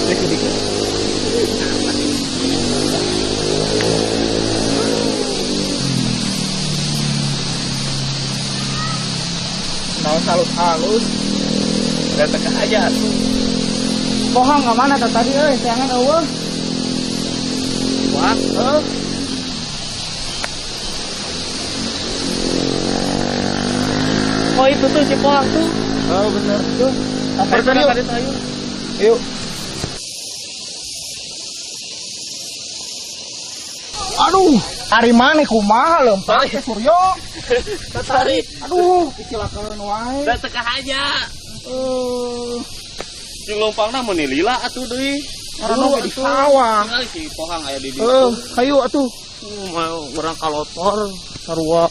Dikit-dikit. Naon halus-halus. Da teka aja atuh. Pohang ka mana tah tadi euy, teangan eueuh. Wah, heuh. Oh itu tuh si Pohang tuh. Oh bener tuh. Apa tadi ayo. Yuk. Aduh, ari maneh kumaha leumpang teh Suryo. Tadi. Aduh, dicilakaeun wae. Da teka aja. Sing leumpangna meuni lila atuh deui. Karena di sawah. Tinggal si Pohang aya di ditu. Hayu atuh. Mau urang kalotor sarua.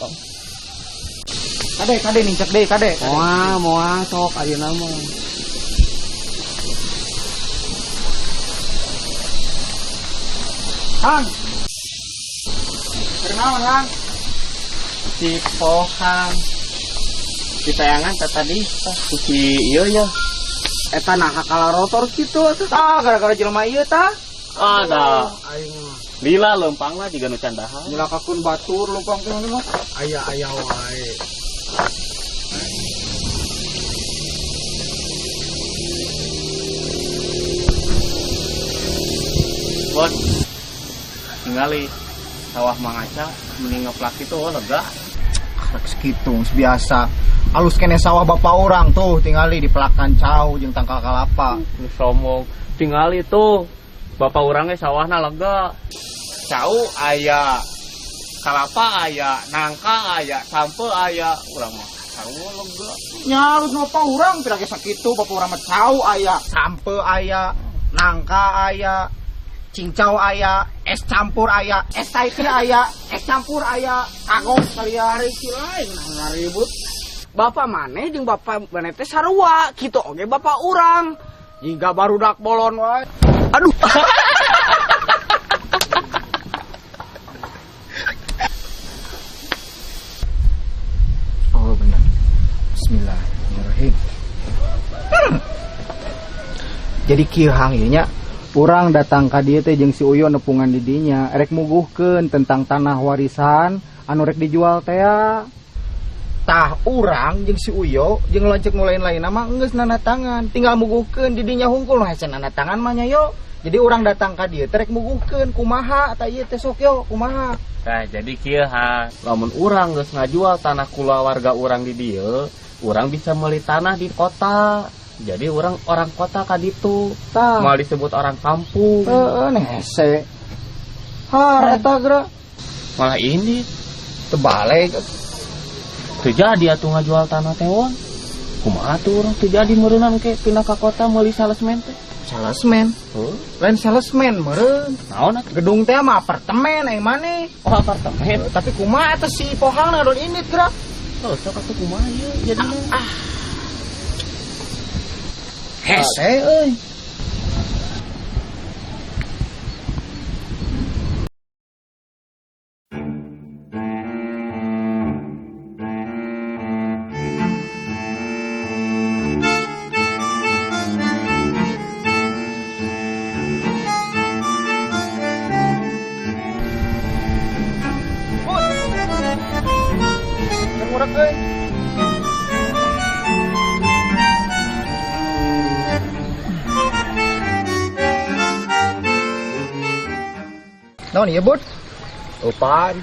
Kade, kade nincak deui, kade. Moal, moal sok ayeuna mah. Hang. Kenaon, Hang? Si Pohang. Di tayangan tadi si ieu ya. Eta naha kalarotor kitu atuh. Tah gara-gara jelema ieu tah. Ada. Aing mah. Lila leumpang lah jiga nu candahan. Nyelakakeun batur leumpang teh mah. Aya-aya wae. Bos, tinggali sawah mangaca mending ngeplak itu oh, lega. Rek segitu biasa. Alus kene sawah bapak orang tuh tingali di pelakan cau jeung tangkal kalapa. Nu sombong. Tingali tuh bapak orangnya sawahna lega. Cau aya, kalapa aya, nangka aya, sampe aya, urang mah sarua lega. Nya alus bapak urang pira ge sakitu bapak urang mah cau aya, sampe aya, nangka aya, cincau aya, es campur aya, es taiti aya, es campur aya, kagok kalian hari lain ngaribut. Bapak maneh jeung bapak maneh teh sarua, kitu oge bapak urang. Jiga barudak bolon wae. Aduh. Oh benar. Bismillahirrahmanirrahim. Jadi kieu hang ieu nya. Urang datang ka dieu teh jeung si Uyo nepungan di dinya rek muguhkeun tentang tanah warisan anu rek dijual teh. Tah urang jeung si Uyo jeung lanceuk nu lain-lainna mah geus nanda tangan, tinggal muguhkeun di dinya hungkul nu hese nanda tangan mah nya yo. Jadi urang datang ka dieu teh rek muguhkeun kumaha tah ieu teh sok yo kumaha. Tah jadi kieu ha, lamun urang geus ngajual tanah kulawarga urang di dieu, urang bisa meuli tanah di kota. Jadi orang kota ka ditu. Tah. Moal disebut orang kampung. Heeh, hese. Har eta geura. Malah ini tebalik. Teu jadi atuh ngajual tanah teh won. Kumaha tuh urang teu jadi meureunan ke pindah ka kota meuli salesman teh. Salesman? Heuh. Lain salesman meureun. Naon atuh? Gedung teh mah apartemen ai maneh. Oh, apartemen. Tapi kumaha atuh si Pohang ngadon ini geura? Oh, sok atuh kumaha ieu jadina? Ah. Hese euy. Murah euy. Naon ieu, Bud? Eupan.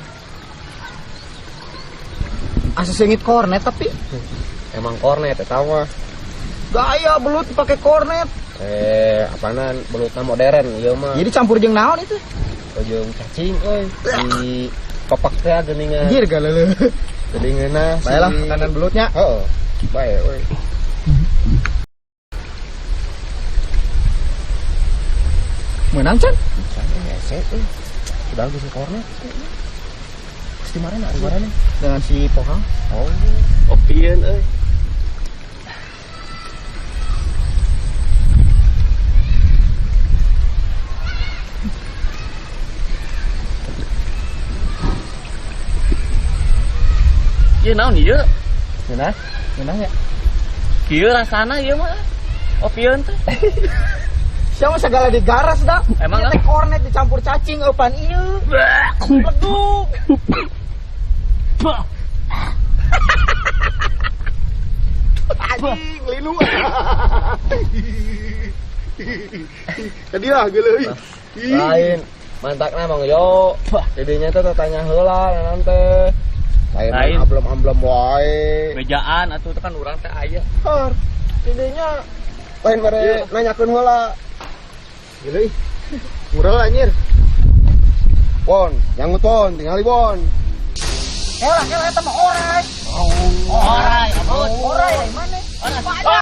Asa seungit kornet tapi emang kornet eta mah. Gaya belut pakai kornet. Apanan belutna modern ieu mah. Jadi campur jeung naon itu? Jeung cacing euy. Di papak teh geuningan. Anjir galeuleut. Jadi ngeunah. Bae lah makanan belutnya. Heeh. Bae euy. Meunang can? Can hese euy. Udah geus kornet. Pasti marana, marana dengan si Pohang. Oh, opieun euy. Ieu naon ieu? Ngeunah? Ngeunah ya? Kieu rasana ieu mah. Opieun teh. Siapa segala digaras dah. Emang teh kornet dicampur cacing eupan ieu. Leduk. Anjing linu. Tadi lah geuleuh. Lain mantakna Mang Yo. Didinya teh tanya heula naon teh. Lain amblem-amblem wae. Bejaan atuh teh kan urang teh aya. Hor. Didinya lain bare nanyakeun heula. Geuleuh. Murah anjir. Won, nyangut won, tingali won. Elah, elah eta mah orai. Orai, orai dari mana?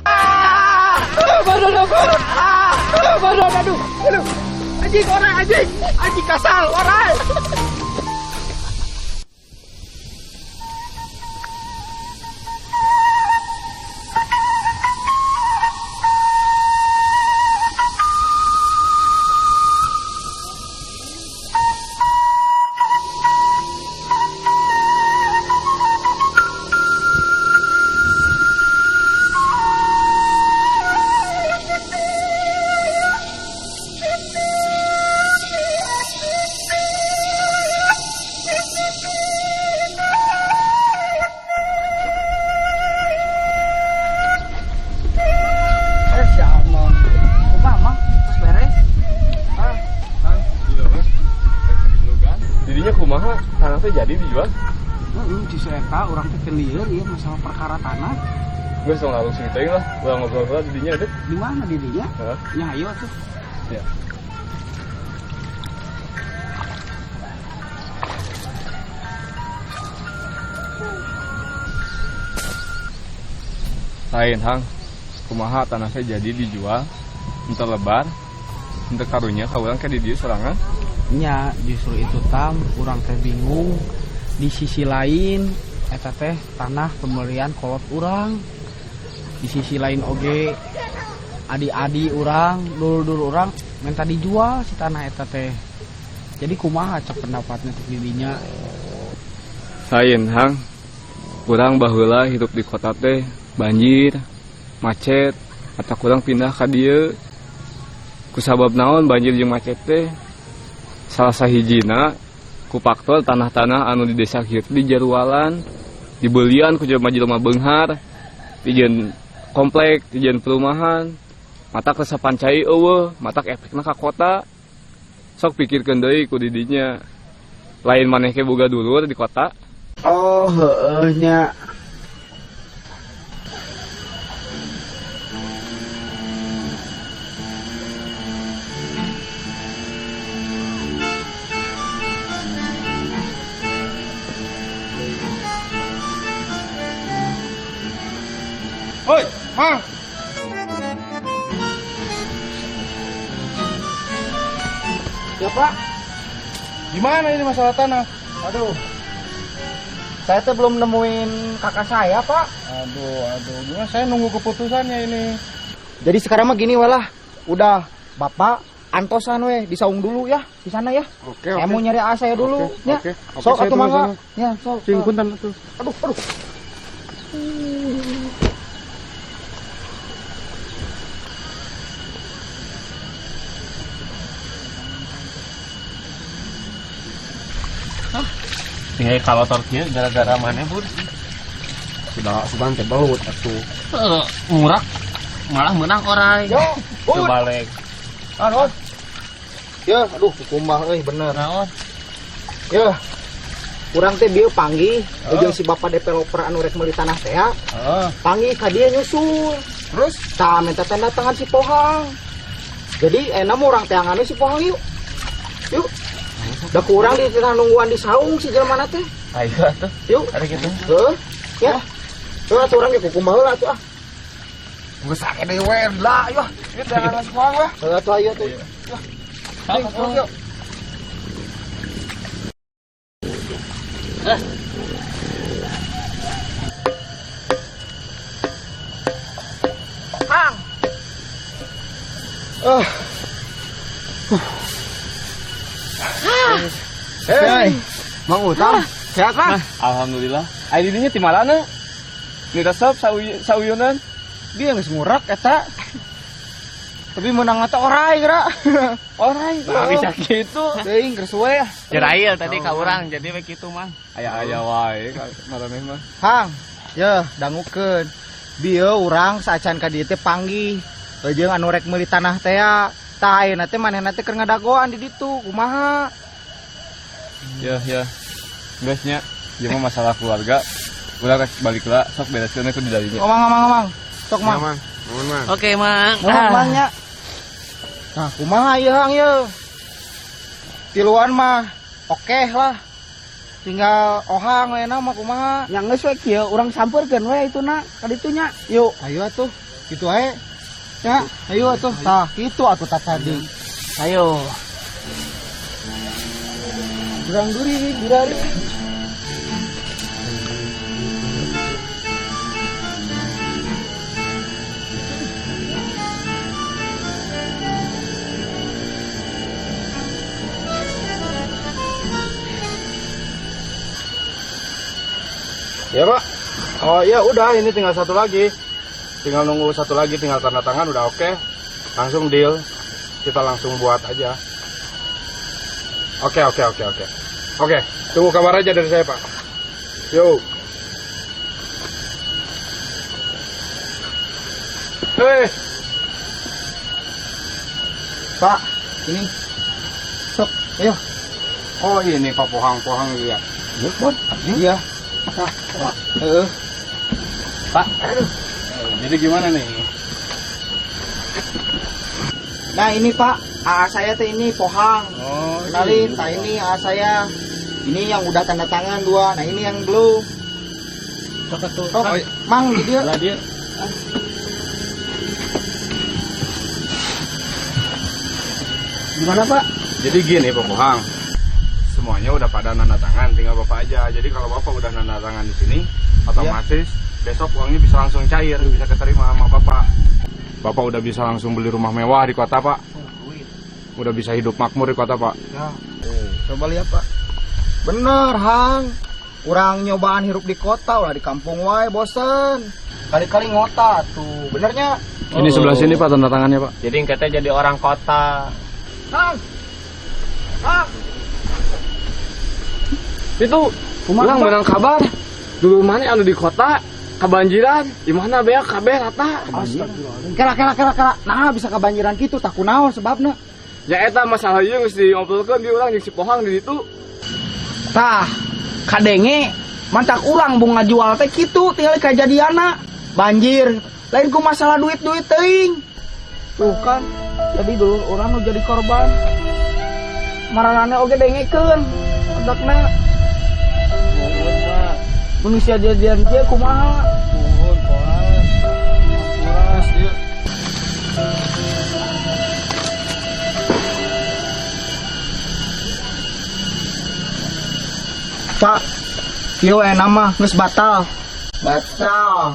Ah! Badan ah! Badan aduh. Aduh. Anjing orai anjing. Anjing kasal orai. Kumaha tanah teh jadi dijual? Heeh, justru eta urang teh teu lieur ieu masalah perkara tanah. Geus tong lalu teuing lah, urang ngobrol-ngobrol di dinya teh. Di mana di dinya? Heeh. Nya hayu atuh. Ya. Lain hang, kumaha tanah teh jadi dijual? Henteu lebar, henteu karunya ka urang ke di dieu sorangan. Nya justru itu tam urang teh bingung. Di sisi lain eta teh tanah pembelian kolot urang, di sisi lain oge adi-adi urang, dulur-dulur urang minta dijual si tanah eta teh. Jadi kumaha cek pendapatnya teh didinya? Lain hang, urang baheula hidup di kota teh banjir, macet, atau kurang pindah ka dieu. Kusabab naon banjir jeung macet teh? Salah sahijina ku faktor tanah-tanah anu di desa kieu di jarualan, dibelian ku jelema-jelema beunghar, dijieun komplek, dijieun perumahan, matak resepan cai eueuh, matak efekna ka kota. Sok pikirkeun deui ku didinya. Lain maneh ke boga dulur di kota. Oh, heueuh nya. Hoi, Mang. Ya, Pak. Gimana ini masalah tanah? Aduh. Saya tuh belum nemuin kakak saya, Pak. Aduh, aduh. Gimana saya nunggu keputusannya ini. Jadi sekarang mah gini walah. Udah, Bapak antosan we di saung dulu ya, di sana ya. Oke, saya oke. mau nyari A saya dulu, Oke, ya. oke. Oke, Sok saya atuh tunggu mangga. sana. Ya, sok. Sing punten atuh. Aduh, aduh. Tinggal kalau torkieu gara-gara mana bud? Sudah sugan teh belut atuh. Murah malah menang orai. Yo, bud. Balik. Aduh. Ya, aduh kumbah euy bener. Naon? Ya. Urang teh bieu panggih jeung si bapak developer anu rek meuli tanah teh ya. Heeh. Panggih ka dieu nyusul. Terus Tah minta tanda tangan si Pohang. Jadi enak mah urang teangan si Pohang yuk. Yuk. Da kurang di tengah nungguan di saung si jelema teh. Ayo atuh. Yuk. Ada gitu. Heuh. Ya. Heuh atuh urang ge kukumbah heula atuh ah. geus sakit deui we lah ayo. Ieu teangan si Pohang lah. Heuh atuh ayo tuh. Ayo, yuk. Kang, Ah. Hei, Mang Utang, sehat Mang? Alhamdulillah. Ai didinya ti marana? Ni resep sauyunan. Dia geus ngurak eta. Tapi menang teh orai geura. Orai. Nah, bisa gitu. Teuing geus we. Jerail tadi ka urang jadi we kitu mah. Aya-aya wae maraneh mah. Hang, yeuh dangukeun. Bieu urang saacan ka dieu teh panggih. Jeung anu rek meuli tanah teh ya. Tah ayeuna teh manehna teh keur ngadagoan di ditu. Kumaha? Ya, ya. Geus nya, ieu mah masalah keluarga. Urang rek balik lah, sok bereskeun ku di darinya. Omang omang omang. Sok Ya, mang. Mang. Nuhun, Mang. Oke, Mang. Nuhun mang nya. Nah, kumaha ieu Hang ieu? Tiluan mah oke lah. Tinggal ohang we mah kumaha. Nya geus we kieu urang sampeurkeun we ituna ka ditu nya. Yuk. Ayo atuh, kitu ae. Ya, ayo atuh. Tah, kitu atuh tah tadi. Ayo. Durang duri, durari. Ya, Pak. Oh iya udah, ini tinggal satu lagi. Tinggal nunggu satu lagi, tinggal tanda tangan udah oke. Langsung deal. Kita langsung buat aja. Oke, oke, oke, oke. Oke, tunggu kabar aja dari saya, Pak. Yo. Hei, Pak, ini. Sok, ayo. oh ini Pak Pohang-Pohang ya. Iya. Nah, heeh. Pak. Jadi gimana nih? Nah, ini Pak, AA saya teh ini Pohang. Oh, Kenalin, nah ini AA saya. Ini yang udah tanda tangan dua, nah ini yang belum. Sok atuh. Sok, Mang di dieu. Lah dia. Gimana, Pak? Jadi gini Pak Pohang, semuanya udah pada nanda tangan, tinggal Bapak aja. Jadi kalau Bapak udah nanda tangan di sini, otomatis besok uangnya bisa langsung cair, bisa keterima sama Bapak. Bapak udah bisa langsung beli rumah mewah di kota, Pak. Udah bisa hidup makmur di kota, Pak. Ya. Coba lihat, Pak. Bener, Hang. Urang nyobaan hirup di kota, ulah di kampung wae bosen. Kali-kali ngota tuh. Benernya? Ini sebelah sini Pak tanda tangannya, Pak. Jadi kita jadi orang kota. Hang. Hang. Itu urang menang kabar. Dulu mana anu di kota kebanjiran, di mana beak kabeh rata. Kela kela kela kela. Nah, bisa kebanjiran gitu, tak kunaon sebabna. Ya eta masalah ieu geus diobrolkeun di urang jeung si Pohang di ditu. Tah, kadenge mantak urang bung ngajual teh kitu tinggal kajadianna. Banjir, lain ku masalah duit-duit teuing. Tuh kan, jadi dulu orang nu jadi korban. Maranane oge dengekeun. Adakna. Manusia jadian kieu kumaha? Nuhun, Pohang. Hampura. Pak, kieu we nama geus batal. Batal.